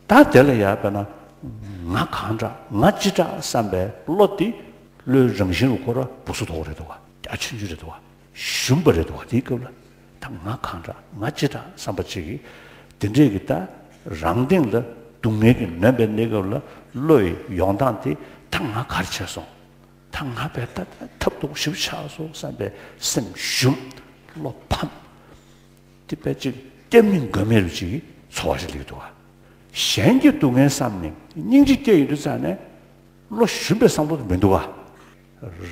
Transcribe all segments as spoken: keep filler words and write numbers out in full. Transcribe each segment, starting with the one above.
ད་དེ་ལ་ཡ་དཔེར་ན་ང་གང་འདྲ་ང་ཅི་འདྲ་བསམ་པའི་བློ་དེ་བློའི་རང་བཞིན་རུ་ཁོ་ར་སྦུ་སུ་དོག་རེད་འདུག་བ། རྒྱ་ཆུང་ཆུང་རེད་འདུག་བ། ཞུམ་པ་རེད་འདུག་བ། དེའི་སྐབས་ལ་ད་ང་གང་འདྲ་ང་ཅི་འདྲ་བསམ་པ་ཅིག་གིས་དེ་འདྲས་ཀྱི་ད་རང་སྟེང་ལ་སྡུག་བསྔལ་གྱིས་ནོན་པའི་གནས་སྐབས་ལ་བློ་ཡི་ཡོང་སྟངས་དེ་ད་ང་ག་རེ་བྱས་སོང་། ད་ང་བས་ད་ད་ཐབས་སྡུག་ཞིབ་ཆགས་སོང་བསམ་པའི་སེམས་ཞུམ། བློ་ཕམ། དེ་བས་ཅིག་སྐྱབས་གནས་དགོས་མེད་རུ་ཅིག་ཚོར་བ་ཞིག་སླེབས་འདུག་བ། གཞན་གྱི་སྡུག་བསྔལ་བསམ་ནས་སྙིང་རྗེ་སྐྱེ་ཡོང་དུས་ཙང་ནས་བློ་ཞུམ་པའི་བསམ་བློ་དེ་མི་འདུག་བ།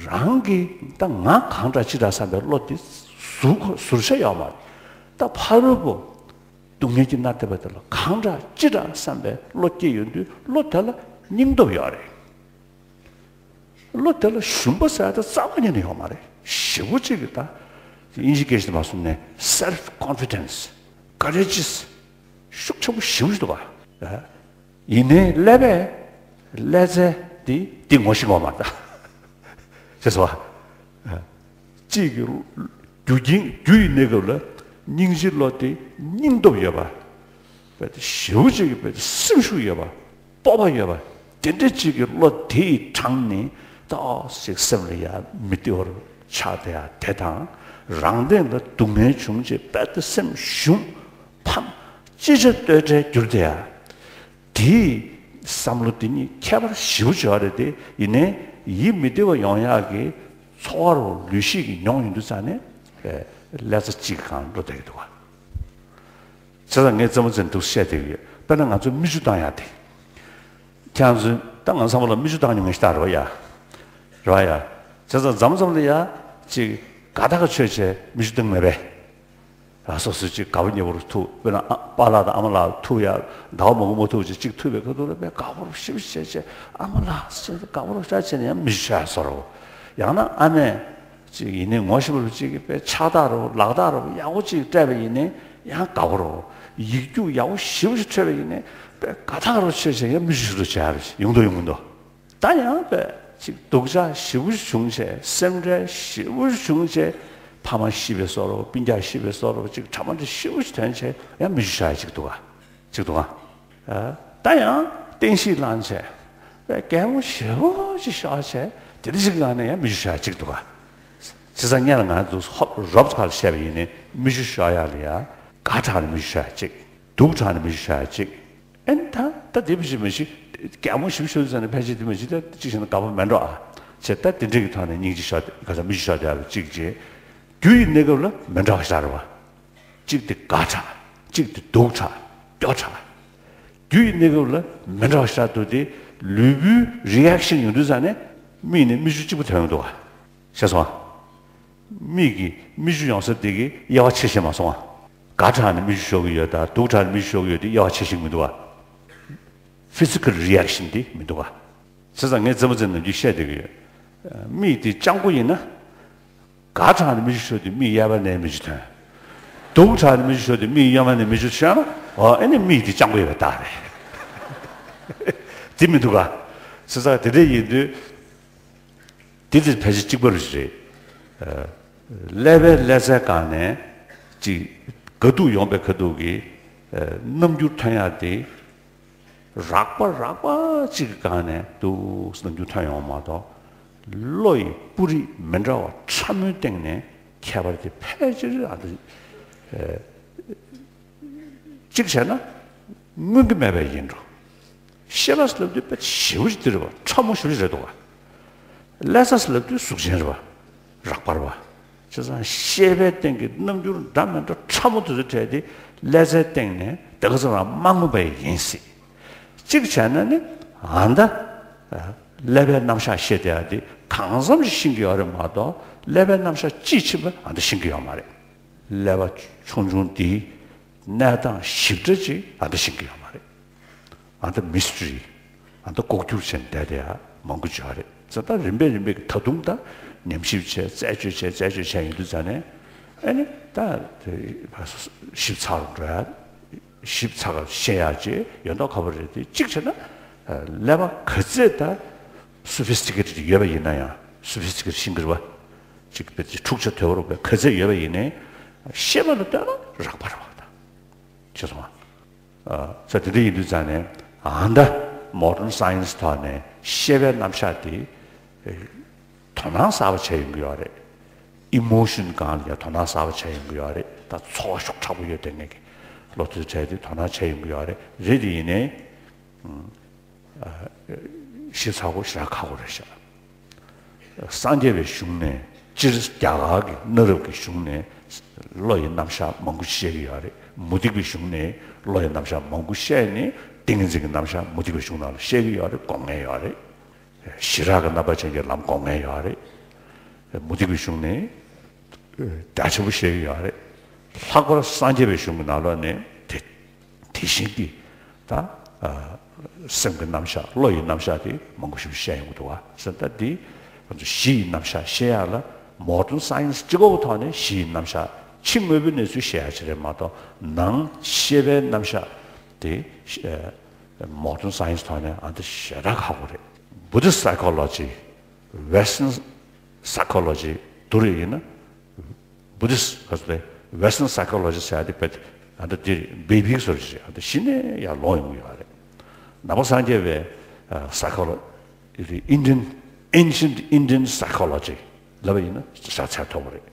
རང་གི་ད་ང་གང་འདྲ་ཅི་འདྲ་བསམ་པའི་བློ་དེ་ཟུར་ཟུར་བྱས་ཡོད་མ་རེད། ད་ཕ་རོལ་པོ་སྡུག་བསྔལ་གྱིས་མནར་བསྡད་པ་དེ་ལ་གང་འདྲ་ཅི་འདྲ་བསམ་པའི་བློ་སྐྱེ་ཡོང་དུས་བློ་དེ་ལ་སྙིང་སྟོབས་ཡོད་རེད། བློ་དེ་ལ་ཞུམ་པ་ཟེར་ཡ་དེ་རྩ་བ་ཉིད་ནས་ཡོད་མ་རེད། ཞེ་པོ་ཅིག་གི་ད་དབྱིན་ཇི་སྐད་ཞིག་མ་གསུངས་ནས་self confidence, courageous ཤུགས་ཆེན་པོ་ཞེ་པོ་ཞིག་འདུག་བ། ཡིན་ནའི་ཀླད་པས་ཀླད་རྩལ་དེ་དེ་ངོ་ཤེས་ངོ་མ་རེད་ད། ཤེས་སོང་བ། གཅིག་གི་རྒྱུ་རྐྱེན་རྒྱུ་ཡི་གནས་སྐབས་ལ་སྙིང་རྗེའི་བློ་དེ་སྙིང་སྟོབས་ཡོད་པ། དཔེ་དེ་ཞེ་པོ་ཅིག་གི་དཔེ་དེ་སེམས་ཤུགས་ཡོད་པ། སྤོབས་པ་ཡོད་པ། དེ་འདྲ་ཅིག་གི་བློ་དེ་ཡི་དྲངས་ནས་ཏོག་ཙམ་སེམས་ལ་ཡ་མི་བདེ་བར་ཆགས་བསྡད་ཡ་དེ་དང་། རང་སྟེང་ལ་སྡུག་བསྔལ་བྱུང་རྗེས་དཔེ་དེ་སེམས་ཞུམ་ཕམ་ཅི་བྱ་གཏོལ་བྲལ་གྱུར་བསྡད་ཡ། དེའི་བསམ་བློ་དེ་གཉིས་ཁྱད་པར་ཞེ་པོ་ཅིག་ཡོད་རེད་དེ། ཡིན་ནའི་ཡིད་མི་བདེ་བ་ཡོང་ཡག་གི་ཚོར་བ་རུ་ལུས་ཤེས་ཀྱིས་མྱོང་ཡོང་དུས་ཙང་ནས་ཀླད་རྩ་གཅིག་གི་སྒང་འགྲོ་བསྡད་ཀྱི་འདུག་བ། བྱས་ཙང་ངས་རྩེད་མོ་རྩེ་ནས་འདུག་བཤད་བསྡད་ཀྱི་ཡོད། དཔེར་ན་ང་ཚོ་མིག་ཆུ་བཏང་ཡག་དེ། ཁྱེད་རང་ཚོས་ད་ང་ཚང་མ་ལ་མིག་ཆུ་བཏང་མྱོང་མཁན་ཞིག་ད་རེད་བ་ཡ། རེད་བ་ཡ། བྱས་ཙང་མཚམས་མཚམས་ལ་ཡ་ཅིག་དགའ་ཐག་ཆོད་བྱས་མིག་ཆུ་བཏང་མེད་པས། ཨ་སོ་སོ་ཅིག་དགའ་པོ་ཉེ་པོར་ཐུག་དཔེར་ན་ཨ་པཱ་ལགས་དང་ཨ་མ་ལགས་ཐུག་ཡ། ཟླ་བ་མང་པོ་མ་ཐུག་ཅིག་ཅིག་ཐུག་པའི་ཁ་ཐུག་ལ་དཔེ་དགའ་པོར་ཞེ་པོ་བྱས་བྱས་ཨ་མ་ལགས་ཟེར་དགའ་པོར་ཤ་བྱས་ནས་ཡང་མིག་ཆུ་ཤོར་ཡ་བཟོ་འདྲ་བོ། ཡང་ན་ཨ་མས་ཅིག་ཡིན་ནའི་ངོ་ཤེས་པ་རུ་ཅིག་གིས་དཔེ་ཕྱག་རྟགས་རུ་ལག་རྟགས་རུ་ཡག་པོ་ཅིག་སྤྲད་པ་ཡིན་ནའི་ཡང་དགའ་པོ་རུ། ཡིག་རྒྱུགས་ཡག་པོ་ཞེ་པོ་ཅིག་འཕྲོད་པ་ཡིན་ནའི་དཔེ་དགའ་ཐག་རུ་ཆོད་བྱས་ཡང་མིག་ཆུ་ཤོར་དུ་བྱས་རུ་ཡོང་དུ་ཡོང་གི་འདུག་ད་ཡང་དཔེ་ཅིག་སྡུག་ཅག་ཞེ་པོ་ཅིག་བྱུང་བྱས་སེམས་ཁྲལ་ཞེ་པོ་ཅིག་བྱུང་བྱས་ཕ་མ་ཤི་བའི་བཟོ་འདྲ་བོ་སྤུན་ཀྱག་ཤི་བའི་བཟོ་འདྲ་བོ་ཅིག་ཁྲ་མ་འདྲ་ཞེ་པོ་ཅིག་ཐོན་བྱས་ཡང་མིག་ཆུ་ཤོར་ཡ་ཅིག་འདུག་ག་ཅིག་འདུག་ག་ཨ། ད་ཡང་བསྟན་བཤིག་ལངས་བྱས། དཔེ་གད་མོ་ཞེ་པོ་ཅིག་ཤོར་བྱས་དེ་འདྲ་ཞིག་ངང་ནས་ཡང་མིག་ཆུ་ཤོར་ཅིག་འདུག་ག་བྱས་ཙང་སྔོན་ལ་ང་ཚོ་ཧོབ་རོབ་ཁ་ལ་བཤད་པ་ཡིན་ནའི་མིག་ཆུ་ཤོར་ཡག་ལ་ཡ་དགའ་དྲགས་ནས་མིག་ཆུ་ཤོར་ཅིག་སྡུག་དྲགས་ནས་མིག་ཆུ་ཤོར་ཅིག་ཨེ་ད་ད་དེ་མི་ཤེས་མི་ཤེས། གད་མོ་ཞིབ་ཤོར་ཙང་ནས་ཕལ་ཆེར་དེ་མི་ཤེས། ད་ཅིག་བྱས་ན་དགའ་པོ་མེད་འགྲོ་ཨ། བྱས་ད་དེ་འདྲ་གི་ཐོག་ནས་སྙིང་རྗེ་ཤོར་ག་ས་མིག་ཆུ་ཤོར་དེ་ཨ་ཅིག་བྱས། རྒྱུ་ཡི་གནས་སྐབས་ལ་མི་འདྲ་བ་ཤར་བ། གཅིག་དེ་དགའ་དྲགས། གཅིག་དེ་སྡུག་དྲགས། སྐྱོ་དྲགས། རྒྱུ་ཡི་གནས་སྐབས་ལ་མི་འདྲ་བ་ཤར་འདུག་སྟེ། ལུས་པོའི་རི་ཨེག་ཤན་ཡོང་དུས་ཙང་ནས་མིག་ནས་མིག་ཆུ་གཅིག་པུ་ཐོན་ཡོང་འདུག་བ། ཤེས་སོང་ཨ། མིག་གི་མིག་ཆུ་ཡོང་ས་དེ་གི་དབྱེ་བ་ཕྱེ་ཤེས་མ་སོང་ཨ། དགའ་དྲགས་ནས་མིག་ཆུ་ཤོར་གི་ཡོད་དང་སྡུག་དྲགས་ནས་མིག་ཆུ་ཤོར་གི་ཡོད་དེ་དབྱེ་བ་ཕྱེ་ཤེས་མི་འདུག་བ། ཕི་ཛི་ཀལ་རི་ཨེག་ཤན་དེ་མི་འདུག་བ། བྱས་ཙང་ངས་རྩེད་མོ་རྩེ་ནས་ཅིག་བཤད་བསྡད་ཀྱི་ཡོད། མིག་དེ་སྤྱང་པོ་ཡིན་ན། དགའ་དྲགས་ནས་མིག་ཆུ་ཤོར་དུས་མིག་གཡས་པ་ནས་མིག་ཆུ་ཐོན། སྡུག་དྲགས་ནས་མིག་ཆུ་ཤོར་དུས་མིག་གཡོན་མ་ནས་མིག་ཆུ་ཤོར་ན། འོ་ཨེ་ནི་མིག་དེ་སྤྱང་པོ་ཡོད་པའི་རྟགས་རེད། དེ་མི་འདུག་ག་བྱས་ཙང་དེ་འདྲ་ཡིན་དུས། དེ་དེ་ཕལ་ཆེར་གཅིག་པ་རུ་ཞིག་རེད། ཀླད་པའི་ཀླད་རྩའི་སྒང་ནས་ཅིག་དགའ་སྡུག་ཡོང་པའི་ཁ་ཐུག་གི་རྣམ་འགྱུར་ཐོན་ཡག་དེ། རགས་པ་རགས་པ་གཅིག་གི་སྒང་ནས་འདུག་སེ་རྣམ་འགྱུར་ཐོན་ཡོང་བ་མ་གཏོགས། བློ་ཡི་སྤུ་རིས་མི་འདྲ་བ་ཕྲ་མོའི་སྟེང་ནས་ཁྱད་པར་དེ་ཕལ་ཆེར་ཨ་འདི། གཅིག་བྱས་ན་མངོན་གྱི་མེད་པའི་ཡིན་འགྲོ། ཤེས་པ་ཟེར་ལབ་དུས་དཔེ་ཞེ་པོ་ཅིག་འདི་རེད་བ། ཕྲ་མོ་ཞེ་པོ་ཅིག་རེད་འདུག་བ། ཀླད་རྩ་ཟེར་ལབ་དུས་གཟུགས་ཅན་རེད་བ། རགས་པ་རེད་བ། བྱས་ཙང་ཤེས་པའི་སྟེང་གི་རྣམ་འགྱུར་འདྲ་མི་འདྲ་ཕྲ་མོ་དེ་ཚོ་འཕྲད་དེ་ཀླད་རྩའི་སྟེང་ནས་དེ་ག་ཚོ་རང་མ་མངོན་པ་ཡིན་སྲིད། གཅིག་བྱས་ན་ནི་ཨ་ད་ཀླད་པའི་རྣམ་གཞག་ཤེས་བསྡད་ཡ་དེ་གང་འཚམ་ཞིག་ཤེས་ཀྱི་ཡོད་རེད་མ་གཏོགས་ཀླད་པའི་རྣམ་གཞག་དཔྱིས་ཕྱིན་པ་ཨ་ད་ཤེས་ཀྱི་ཡོད་མ་རེད། ཀླད་པ་ཆུང་ཆུང་འདིའི་གནས་སྟངས་ཞིབ་ཕྲ་ཅིག་ཨ་ད་ཤེས་ཀྱི་ཡོད་མ་རེད། ཨ་ད་མི་སི་ཊི་རི། ཨ་ད་ལྐོག་གྱུར་བྱས་བསྡད་དེ་ཡ་མང་པོ་ཅིག་ཡོད་རེད། ཙང་ད་རིམ་པས་རིམ་པས་ཀྱི་ད་དུང་ད་ཉམས་ཞིབ་བྱས་རྩད་གཅོད་བྱས་རྩད་གཅོད་བྱས་ཡོང་དུས་ཙང་ནས་ཨ་ནི་ད་ཞིབ་ཚགས་རུ་འགྲོ་ཡ། ཞིབ་ཚགས་ཤེས་ཡག་ཅིག་ཡོད་མདོག་ཁ་པོ་རེད་དེ། གཅིག་བྱས་ན་ཀླད་པ་ག་ཚད་ད་སོ་ཕི་སི་ཊི་ཀེ་ཊེཌ་ཡོད་པ་ཡིན་ན་ཡང་སོ་ཕི་སི་ཊི་ཀེ་ཊེཌ་ཤིང་གི་རེད་བ། གཅིག་དཔེ་ཅིག་འཁྲུག་ཆ་དོད་པོ་རུ་དཔེ་ག་ཚད་ཡོད་པ་ཡིན་ནའི་ཤེས་པ་ལ་ལྟོས་ན་རགས་པ་རེད་བ། ད་ཤེས་སོང་ང་། ས་དེ་འདྲ་ཡིན་དུས་ཙང་ནས་ ཨ་ད་མོ་ཌན་སའེན་སི་ཐོག་ནས་ཤེས་པའི་རྣམ་གཞག་དེ་དོ་སྣང་གསར་པ་བྱས་ཡོང་གི་ཡོད་རེད། ཨི་མོ་ཤན་སྒང་ལ་ཡང་དོ་སྣང་གསར་པ་བྱས་ཡོང་གི་ཡོད་རེད། ད་ཚོར་བ་ཤུགས་དྲག་པོ་ཡོད་དེ་ངེད་ཀྱི་བློ་གཏོད་བྱས་ཏེ་དོ་སྣང་བྱས་ཡོང་གི་ཡོད་རེད། རེད་དེ་ཡིན་ནའི་ཤེས་ཚར་དགོས་ཞེ་དྲག་ཁག་པོ་རེད་ཤག་སངས་རྒྱས་པའི་གཞུང་ནས་སྤྱིར་རྒྱ་གར་གྱི་གནའ་རབས་ཀྱི་གཞུང་ནས་བློ་ཡི་རྣམ་གཞག་མང་པོ་བཤད་ཀྱི་ཡོད་རེད། མུ་སྟེགས་པའི་གཞུང་ནས་བློ་ཡི་རྣམ་གཞག་མང་པོ་བཤད་ནས་ཏིང་ངེ་འཛིན་གྱི་རྣམ་གཞག་མུ་སྟེགས་པའི་གཞུང་ནང་ལ་བཤད་ཀྱི་ཡོད་རེད། དགོངས་མཁན་ཡོད་རེད། ཞི་རགས་ཀྱི་རྣམ་པ་ཅན་གྱི་ལམ་དགོངས་མཁན་ཡོད་རེད། མུ་སྟེགས་པའི་གཞུང་ནས་རྒྱ་ཆེན་པོ་བཤད་ཀྱི་ཡོད་རེད། ལྷག་པར་སངས་རྒྱས་པའི་གཞུང་གི་ནང་ལོགས་ནས་དེ་དེ་བཞིན་གྱི་ད་ཨ་སེམས་ཀྱི་རྣམ་གཞག་བློ་ཡི་རྣམ་གཞག་དེ་མང་པོ་ཞིག་བཤད་ཡོང་གི་འདུག་བ། ཟེར་ད་འདི་ང་ཚོ་གཞི་ཡི་རྣམ་གཞག་བཤད་ཡག་ལ་མོ་ཌན་སའེན་སི་གཅིག་པོའི་ཐོག་ནས་གཞི་ཡི་རྣམ་གཞག་ཕྱི་དངོས་པོའི་གནས་ཚུལ་བཤད་ཡག་ཅིག་རེད་མ་གཏོགས་ནང་ཤེས་པའི་རྣམ་གཞག་དེ་མོ་ཌན་སའེན་སི་ཐོག་ནས་ཨ་འདི་ཞེ་དྲག་ཁག་པོ་རེད། Buddhist psychology, Western psychology བསྡུར་ཡིན་ན། Buddhist ག་ཚོད་རེད། Western psychology ཟེར་ཡ་དེ་བེད་ཨ་ད་དེ་བེ་བིག་སོར་ཞིག་ཨ་ད་གཞི་ནས་ཡར་ལོངས་ཡོང་གི་ཡོད་རེད། ནང་པ་སངས་རྒྱས་པའི་ཨ་psychology, Indian, ancient Indian psychology ལབ་པ་ཡིན་ན་ཤ་ཚད་མཐོ་པོ་རེད།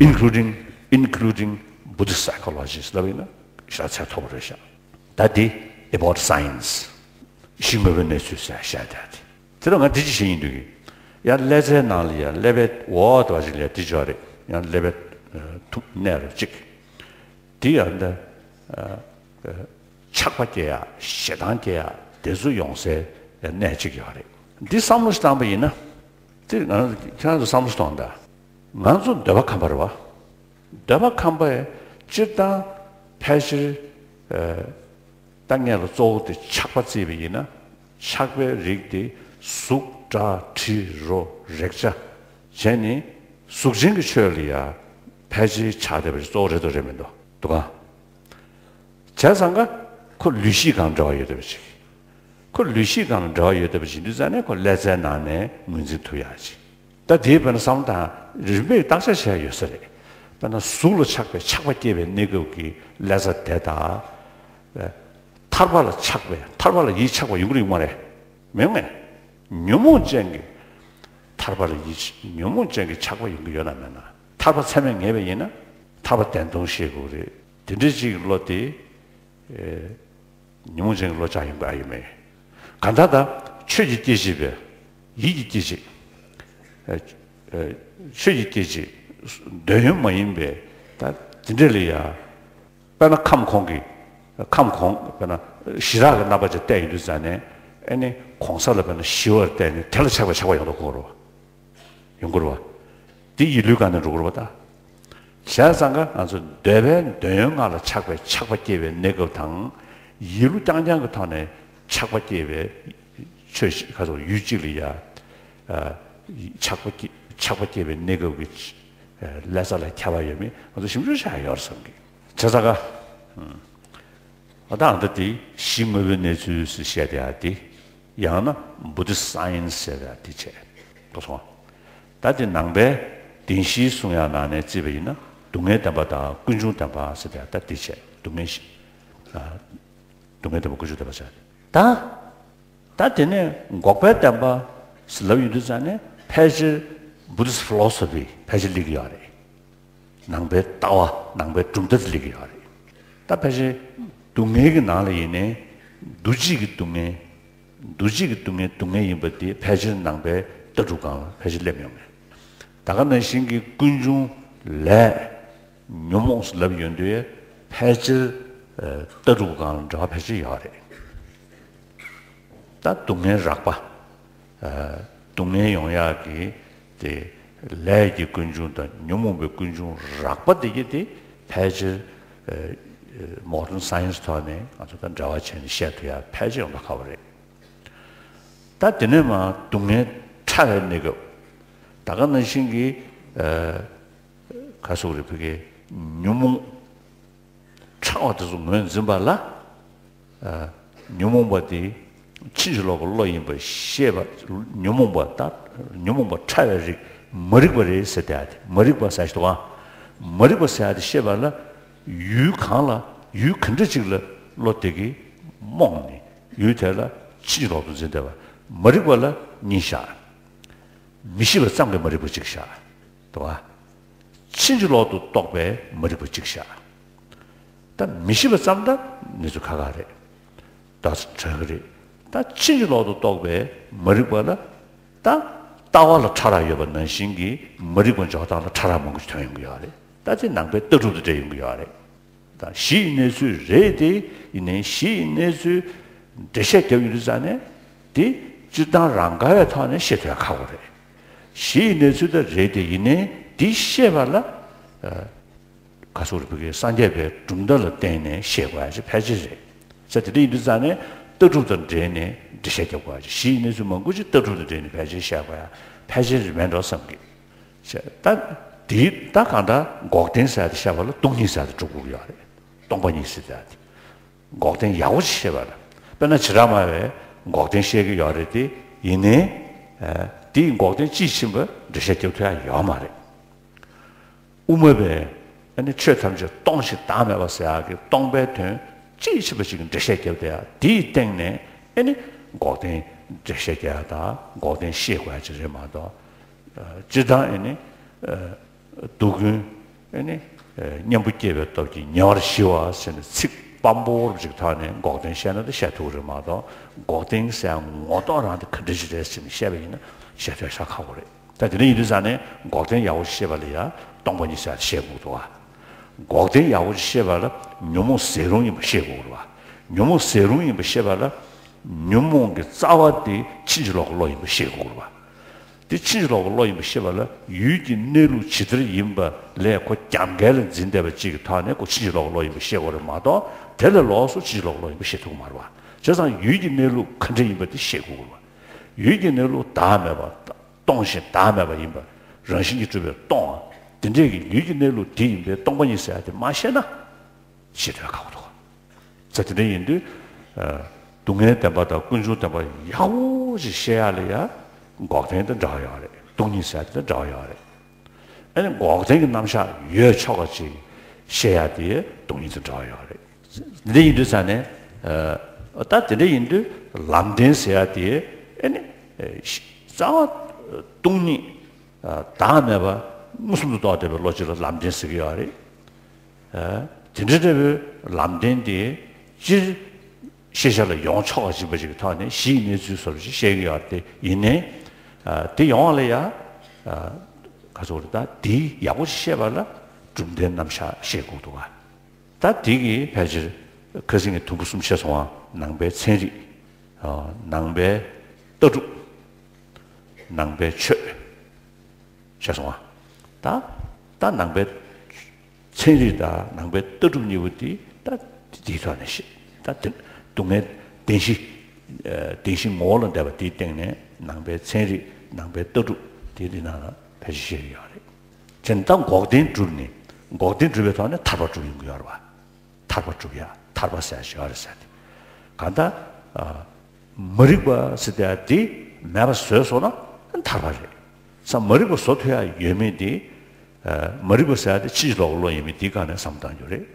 Including, including Buddhist psychologies ལབ་ཡིན་ན་ཤ་ཚད་མཐོ་པོ་རེད་ཤག་ད་དེ་about science གཞི་དངོས་པོའི་གནས་ཚུལ་ཟེར་བཤད་བསྡད་དེ། དེ་ལ་ང་འདི་ཅི་བཤད་ཡིན་འདུག་གི། ཡང་ཀླད་རྩའི་ནང་ལ་ཡང་ཀླད་པའི་འོག་ཏུ་བ་ཞིག་ལ་འདི་འཇོག་རེད། ཡང་ཀླད་པའི་ཐུག་གནས་རུ་གཅིག་དེ་ཡང་འདི་ཆགས་པ་སྐྱེ་ཡག་ཞེ་སྡང་སྐྱེ་ཡག་དེ་ཚོ་ཡོང་སའི་གནས་གཅིག་ཡོད་རེད། འདི་བསམ་བློ་ཞིག་བཏང་པ་ཡིན་ན། དེ་ང་ཁྱེད་རང་ཚོ་བསམ་བློ་ཞིག་གཏོང་དང་། ང་ཚོ་འདོད་པ་ཁམས་པ་རེད་བ། འདོད་པ་ཁམས་པས་སྤྱིར་བཏང་ཕལ་ཆེར་ད་ངས་ལ་གཙོ་བོ་དེ་ཆགས་པ་བརྩིས་པ་ཡིན་ན། ཆགས་པའི་རིགས་དེ་གཟུགས་སྒྲ་དྲི་རོ་རེག་བྱ་བྱས་ནས་གཟུགས་ཅན་གྱི་ཆོས་ལ་ཡང་ཕལ་ཆེར་ཆགས་བསྡད་པ་ཞིག་གཙོ་བོ་རེད་འདུག་རེད་མི་འདུག་འདུག་ག་བྱས་ཙང་ཀ་ཁོ་ལུས་ཤེས་སྒང་འབྲེལ་བ་ཡོད་བསྡད་པ་ཞིག་ཁོ་ལུས་ཤེས་སྒང་ལ་འབྲེལ་བ་ཡོད་བསྡད་པ་ཞིག་ཡིན་དུས་ཙང་ནས་ཁོ་ཀླད་རྩའི་ནང་ནས་ངོས་འཛིན་ཐུབ་ཡག་ཅིག་ད་དེའི་བར་ན་བསམ་བློ་བཏང་རིམ་པས་བརྟག་དཔྱད་བྱས་ཡོད་ས་རེད། དཔེར་ན་གཟུགས་ལ་ཆགས་པའི་ཆགས་པ་སྐྱེ་བའི་གནས་སྐབས་ཀྱི་ཀླད་རྩ་དེ་དང་། ཐར་པ་ལ་ཆགས་པའི་ཐར་པ་ལ་ཡིད་ཆགས་པ་ཡོང་གི་རེད་ཡོང་མ་རེད། མི་ཡོང་ངས། ཉོན་མོངས་ཅན་གྱི་ཐར་པ་ལ་ཡིད་ཆ་ཉོན་མོངས་ཅན་གྱི་ཆགས་པ་ཡོང་གི་ཡོད་ན་མེད་ན། ཐར་པ་ཚད་མས་ངེས་པ་ཡིན་ན། ཐར་པ་བདེན་སྟོང་ཤེས་དགོས་རེད། དེ་འདྲའི་ཅིག་བློ་དེ། ཉོན་མོངས་ཅན་གྱི་བློ་ཆགས་ཡོང་གི་ཨ་ཡོད་མེད། གང་ལྟར་ད་ཆོས་ཀྱི་སྐྱེ་མཆེད་པས་ཡིད་ཀྱི་སྐྱེ་མཆེད། ཆོས་ཀྱི་སྐྱེ་མཆེད། འདོད་ཡོན་མ་ཡིན་པའི་ད་དེ་འདྲ་ལ་ཡ། དཔེར་ན་ཁམས་གོང་གི། ཁམས་གོང་དཔེར་ན་ཞི་རགས་ཀྱི་རྣམ་པ་ཅིག་བལྟས་ཡོང་དུས་ཙང་ནས་ཨ་ནི་གོང་ས་ལ་དཔེར་ན་ཞི་བར་བལྟས་ནས་དེ་ལ་ཆགས་པའི་ཆགས་པ་ཡོང་དུ་གོ་རོ། ཡོང་གི་རེད་བ། འདི་ཡིད་ལུས་སྒང་ནས་འགྲོ་གི་རེད་བ་ད། བྱས་ཙང་ཀ་ང་ཚོ་འདོད་པའི་འདོད་ཡོན་ལྔ་ལ་ཆགས་པའི་ཆགས་པ་སྐྱེ་བའི་གནས་སྐབས་དང་། ཡིད་ལུས་རྐྱང་རྐྱང་གི་ཐོག་ནས་ཆགས་པ་སྐྱེ་བའི་ཆོས་ཤིག་ག་ཚོད་ཡུལ་གཅིག་ལ་ཡ། ཆགས་པ་སྐྱེ་ཆགས་པ་སྐྱེ་བའི་གནས་སྐབས་ཀྱི་ཀླད་རྩ་ལ་ཁྱད་པར་ཡོད་མེད་ང་ཚོ་ཞིབ་འཇུག་བྱ་ཡ་ཡོད་རེད་བསམ་གི། བྱས་ཙང་ཀ། ཨ་ད་ཨ་ད་དེ་གཞི་དངོས་པོའི་གནས་ཚུལ་ཟེར་བཤད་དེ་ཡ་དེ། ཡང་ན་Buddhist science ཟེར་ཡ་དེ་བྱས། གོ་སོང་། ད་དེ་ནང་པའི་བདེན་བཞིའི་གསུང་ཡག་ནང་ནས་བརྩིས་པ་ཡིན་ན་སྡུག་བསྔལ་བདེན་པ་དང་ཀུན་འབྱུང་བདེན་པ་ཟེར་དེ་ད་དེ་བྱས་སྡུག་བསྔལ་བཞི། ཨ། སྡུག་བསྔལ་བདེན་པ་ཀུན་འབྱུང་བདེན་པ་ཟེར། ད། ད་དེ་ནས་འགོག་པའི་བདེན་པ་ཟེར་ལབ་ཡོང་དུས་ཙང་ནས་ཕལ་ཆེར་Buddhist philosophy ཕལ་ཆེར་སླེབས་ཀྱི་ཡོད་རེད། ནང་པའི་ལྟ་བ་ནང་པའི་གྲུབ་མཐའ་དེ་སླེབས་ཀྱི་ཡོད་རེད། ད་ཕལ་ཆེར་སྡུག་བསྔལ་གྱི་ནང་ལ་ཡིན་ནའི་འདུ་བྱེད་ཀྱི་སྡུག་བསྔལ། འདུ་བྱེད་ཀྱི་སྡུག་བསྔལ་སྡུག་བསྔལ་ཡིན་པ་དེ་ཕལ་ཆེར་ནང་པའི་ལྟ་གྲུབ་སྒང་ལ་ཕལ་ཆེར་སླེབས་མྱོང་མེད། ད་ག་ནང་བཞིན་གྱི་ཀུན་འབྱུང་ལས་ཉོན་མོངས་སུ་ལབ་ཡོང་དུས་ཕལ་ཆེར་ལྟ་གྲུབ་སྒང་ལ་འབྲེལ་བ་ཕལ་ཆེར་ཡོད་རེད། ད་སྡུག་བསྔལ་རགས་པ། སྡུག་བསྔལ་ཡོང་ཡག་གི་དེ་ལས་ཀྱི་ཀུན་འབྱུང་དང་ཉོན་མོངས་པའི་ཀུན་འབྱུང་རགས་པ་དེ་གྱད་དེ་ཕལ་ཆེར་modern science ཐོག་ནས་ང་ཚོ་དང་འབྲེལ་བ་བྱས་ནས་བཤད་ཐུབ་ཡག་ཕལ་ཆེར་ཡོང་ཐབས་ཁག་པོ་རེད། ད་དེ་ནས་མ་སྡུག་བསྔལ་ཕྲ་བའི་གནས་སྐབས། ད་ག་ནང་བཞིན་གྱི་ག་ཟེར་དགོས་རེད་ཕ་གི་ཉོན་མོངས་ཕྲ་བ་དེ་ཚོ་ངོས་འཛིན་པ་ལ། ཉོན་མོངས་པ་དེ་ཕྱིན་ཅི་ལོག་གི་བློ་ཡིན་པ་ཤེས་པ། ཉོན་མོངས་པ་ད་ཉོན་མོངས་པ་ཕྲ་བའི་རིགས་མ་རིག་པ་རེད་ཟེར་དེ་ཨ་དེ་མ་རིག་པ་ཟེར་ཞིག་འདུག་ཨ། མ་རིག་པ་ཟེར་ཡ་དེ་ཤེས་པ་ལ་ཡུལ་གང་ལ་ཡུལ་ག་འདྲ་ཅིག་ལ་བློ་དེ་གི་ རྨོངས་ནས་ཡུལ་དེ་ལ་ཕྱིན་ཅི་ལོག་ཏུ་འཛིན་བསྡད་པ། མ་རིག་པ་ལ་གཉིས་བཞག། མི་ཤེས་པ་ཙམ་གྱིས་མ་རིག་པ་གཅིག་བཞག། འདུག་བ། ཕྱིན་ཅི་ལོག་ཏུ་རྟོག་པའི་མ་རིག་པ་གཅིག་བཞག། ད་མི་ཤེས་པ་ཙམ་ད་གནས་ཚུལ་ཁག་ཁག་རེད། ད་དྲག་གི་རེད། ད་ཕྱིན་ཅི་ལོག་ཏུ་རྟོག་པའི་མ་རིག་པ་ལ་ད་ལྟ་བ་ལ་ཕྲ་རགས་ཡོད་པ་ནང་བཞིན་གྱི་མ་རིག་པ་འཇོག་སྟངས་ལ་ཕྲ་རགས་མང་པོ་ཞིག་ཐོན་ཡོང་གི་ཡོད་རེད། ད་དེ་ནང་པའི་ལྟ་གྲུབ་དང་འབྲེལ་ཡོང་གི་ཡོད་རེད། ད་གཞི་ཡི་གནས་ཚུལ་རེད་དེ། ཡིན་ནའི་གཞི་ཡི་གནས་ཚུལ་འགྲེལ་བཤད་རྒྱབ་ཡོང་དུས་ཙང་ནས་དེ་སྤྱིར་བཏང་རང་ག་བའི་ཐོག་ནས་བཤད་ཐུབ་ཡ་ཁག་པོ་རེད། གཞི་ཡི་གནས་ཚུལ་ད་རེད་དེ། ཡིན་ནའི་དེ་བཤད་པ་ལ་ཨ། ག་ཚོད་རེད། བོད་ཀྱི་སངས་རྒྱས་པའི་གྲུབ་མཐའ་ལ་བརྟེན་ནས་བཤད་དགོས་ཡ་ཅིག་ཕལ་ཆེར་རེད། ས་དེ་འདྲ་ཡིན་དུས་ཙང་ནས་ལྟ་གྲུབ་དང་འབྲེལ་ནས་འགྲེལ་བཤད་རྒྱབ་དགོས་ཡ་ཅིག་གཞི་ཡི་གནས་ཚུལ་མང་པོ་ཅིག་ལྟ་གྲུབ་དང་འབྲེལ་ནས་ཕལ་ཆེར་བཤད་དགོས་ཡ་ཕལ་ཆེར་རེད་མེད་འགྲོ་བསམ་གི། ད་དེ་ད་གང་ལྟར་འགོག་བདེན་ཟེར་ཡ་དེ་བཤད་པ་ལ་སྟོང་ཉིད་ཟེར་ཡ་དེ་སྒྲུབ་དགོས་ཀྱི་ཡོད་རེད། སྟོང་པ་ཉིད་ཟེར་ཡ་དེ། འགོག་བདེན་ཡག་པོ་ཅིག་བཤད་པ་ལ། དཔེར་ན་བྱེ་བྲག་སྨྲ་བས་འགོག་བདེན་བཤད་ཀྱི་ཡོད་རེད་དེ། ཡིན་ནའི་ཨ། དེའི་འགོག་བདེན་དཔྱིས་ཕྱིན་པ་འགྲེལ་བཤད་རྒྱབ་ཐུབ་ཡ་ཡོད་མ་རེད། དབུ་མ་པས་ཨ་ནི་ཆོས་ཐམས་ཅད་སྟོང་ཞིང་བདག་མེད་པ་ཟེར་ཡག་གི་སྟོང་པའི་དོན་དཔྱིས་ཕྱིན་པ་ཞིག་གི་འགྲེལ་བཤད་རྒྱབ་བསྡད་ཡ་དེའི་སྟེང་ནས་ཨ་ནི་འགོག་བདེན་འགྲེལ་བཤད་རྒྱག་ཡ་དང་འགོག་བདེན་བཤད་དགོས་ཡ་ཅིག་རེད་མ་གཏོགས། ཨ། སྤྱིར་བཏང་ཨ་ནི་ཨ། སྡུག་ཀུན་ཨ་ནི་ཨ། གཉེན་པོ་སྐྱེས་པའི་སྟོབས་ཀྱིས་ཉེ་བར་ཞི་བ་ཟེར་ནས་ཚིག་སྤམ་པོ་རུ་ཅིག་ཐོག་ནས་འགོག་བདེན་བཤད་ན་ད་བཤད་ཐུབ་ཀྱི་རེད་མ་གཏོགས། འགོག་བདེན་ཟེར་ཡ་ངོ་ཐོག་རང་དེ་ག་འདྲ་ཞིག་རེད་ཟེར་ནས་བཤད་པ་ཡིན་ན་བཤད་ཐུབ་ཤག་ཁག་པོ་རེད། ད་དེ་འདྲ་ཡིན་དུས་ཙང་ནས་འགོག་བདེན་ཡག་པོ་ཞིག་བཤད་པ་ལ་ཡ་སྟོང་པ་ཉིད་ཟེར་ཡ་བཤད་དགོས་འདུག་བ། འགོག་བདེན་ཡག་པོ་ཞིག་བཤད་པ་ལ་ཉོན་མོངས་ཟད་རུང་ཡིན་པ་བཤད་དགོས་རེད་བ། ཉོན་མོངས་ཟད་རུང་ཡིན་པ་བཤད་པ་ལ་ཉོན་མོངས་ཀྱི་རྩ་བ་དེ་ཕྱིན་ཅི་ལོག་གི་བློ་ཡིན་པ་བཤད་དགོས་རེད་བ། དེ་ཕྱིན་ཅི་ལོག་གི་བློ་ཡིན་པ་ཤེས་པ་ལ་ཡུལ་གྱི་གནས་ལུགས་ཇི་ལྟར་ཡིན་པ་ལས་ཁོ་རྒྱབ་འགལ་ལ་འཛིན་བསྡད་པ་གཅིག་གི་ཐོག་ནས་ཁོ་ཕྱིན་ཅི་ལོག་གི་བློ་ཡིན་པ་ཤེས་དགོས་རེད་མ་གཏོགས། དེ་ལས་ལོགས་སུ་ཕྱིན་ཅི་ལོག་གི་བློ་ཡིན་པ་ཤེས་ཐུབ་ཀྱི་མ་རེད་བ། བྱས་ཙང་ཡུལ་གྱི་གནས་ལུགས་ག་འདྲ་ཡིན་པ་དེ་ཤེས་དགོས་རེད་བ། ཡུལ་གྱི་གནས་ལུགས་བདག་མེད་པ། སྟོང་ཞིང་བདག་མེད་པ་ཡིན་པ། རང་བཞིན་གྱིས་གྲུབ་པའི་སྟོང་བ། དེ་འདྲས་ཀྱི་ཡུལ་གྱི་གནས་ལུགས་དེ་ཡིན་པས་སྟོང་པ་ཉིད་ཟེར་ཡ་དེ་མ་ཤེས་ན། ཤེས་ཐུབ་ཁག་པོ་འདུག་ཙེ། དེ་འདྲ་ཡིན་དུས། ཨ། སྡུག་བསྔལ་བདེན་པ་དང་ཀུན་འབྱུང་བདེན་པ་ཡག་པོ་ཞིག་ཤེས་ཡ་ལ་ཡ་འགོག་བདེན་དང་འདྲ་བ་ཡོད་རེད། སྟོང་ཉིད་ཟེར་ཡ་དེ་དང་འདྲ་བ་ཡོད་རེད། ཨ་ནི་འགོག་བདེན་གྱི་རྣམ་གཞག་ཡོད་ཆོག་པ་ཅིག་ཤེས་ཡ་དེ་སྟོང་ཉིད་དང་འདྲ་བ་ཡོད་རེད། དེ་འདྲ་ཡིན་དུས་ཙང་ནས། ཨ། ད་དེ་འདྲ་ཡིན་དུས་ལམ་བདེན་ཟེར་ཡ་དེ་ཨ་ནི། ཨ། རྩ་བ་སྟོང་ཉིད། ཨ། བདག་མེད་པ་མངོན་སུམ་དུ་རྟོགས་བསྡད་པའི་བློ་ཅིག་ལ་ལམ་བདེན་ཟེར་གྱི་ཡོད་རེད། ཨ། དེ་འདྲ་འདྲ་བོའི་ལམ་བདེན་དེ་སྤྱིར་ཤེས་བྱ་ལ་ཡོང་ཆོག་པ་ཅིག་པ་ཅིག་གི་ཐོག་ནས་གཞི་ཡི་གནས་ཚུལ་སོགས་ཅིག་བཤད་ཀྱི་ཡོད་རེད་དེ། ཡིན་ནའི། ཨ། དེ་ཡོང་བ་ལ་ཡ། ཨ། ག་ཚོད་རེད། ད་དེ་ཡག་པོ་ཅིག་ཤེས་པ་ལ་གྲུབ་མཐའི་རྣམ་གཞག་ཤེས་དགོས་འདུག་ག་ད་དེ་གིས་ཕལ་ཆེར་ཁ་སང་གི་དུམ་བུ་གསུམ་བཤད་སོང་བ། ནང་པའི་ཚན་རིག་ཨ། ནང་པའི་ལྟ་གྲུབ། ནང་པའི་ཆོས། བཤད་སོང་བ། ད་ད་ནང་པའི་ཚན་རིག་དང་ནང་པའི་ལྟ་གྲུབ་གཉིས་པོ་དེ་ད་དེའི་ཐོག་ནས་བཤད། ད་དེ་སྡུག་བསྔལ་བདེན་བཞི། ཨ། བདེན་བཞི་ངོ་བོ་ལ་འདས་པ་དེའི་སྟེང་ནས་ནང་པའི་ཚན་རིག་ནང་པའི་ལྟ་གྲུབ་དེ་འདི་ནང་ལ་ཕལ་ཆེར་བཤད་ཀྱི་ཡོད་རེད། བྱས་ན་ད་འགོག་བདེན་གྲུབ་ནས། འགོག་བདེན་གྲུབ་པའི་ཐོག་ནས་ཐར་པ་གྲུབ་ཡོང་གི་ཡོད་རེད་བ། ཐར་པ་གྲུབ་ཡ། ཐར་པ་ཟེར་ཡ་ཞིག་ཡོད་རེད་ཟེར་ཏེ། གང་ལྟར། ཨ། མ་རིག་པ་ཟེར་ཡ་དེ་མེད་པ་བཟོས་སོང་ན་ཐར་པ་རེད། ས། མ་རིག་པ་བཟོ་ཐུབ་ཡ་ཡོད་མེད་དེ། ཨ། མ་རིག་པ་ཟེར་ཡ་དེ་ཕྱིན་ཅི་ལོག་གི་བློ་ཡིན་མིན་དེའི་སྒང་ནས་བསམ་བློ་བཏང་རྒྱུ་རེད།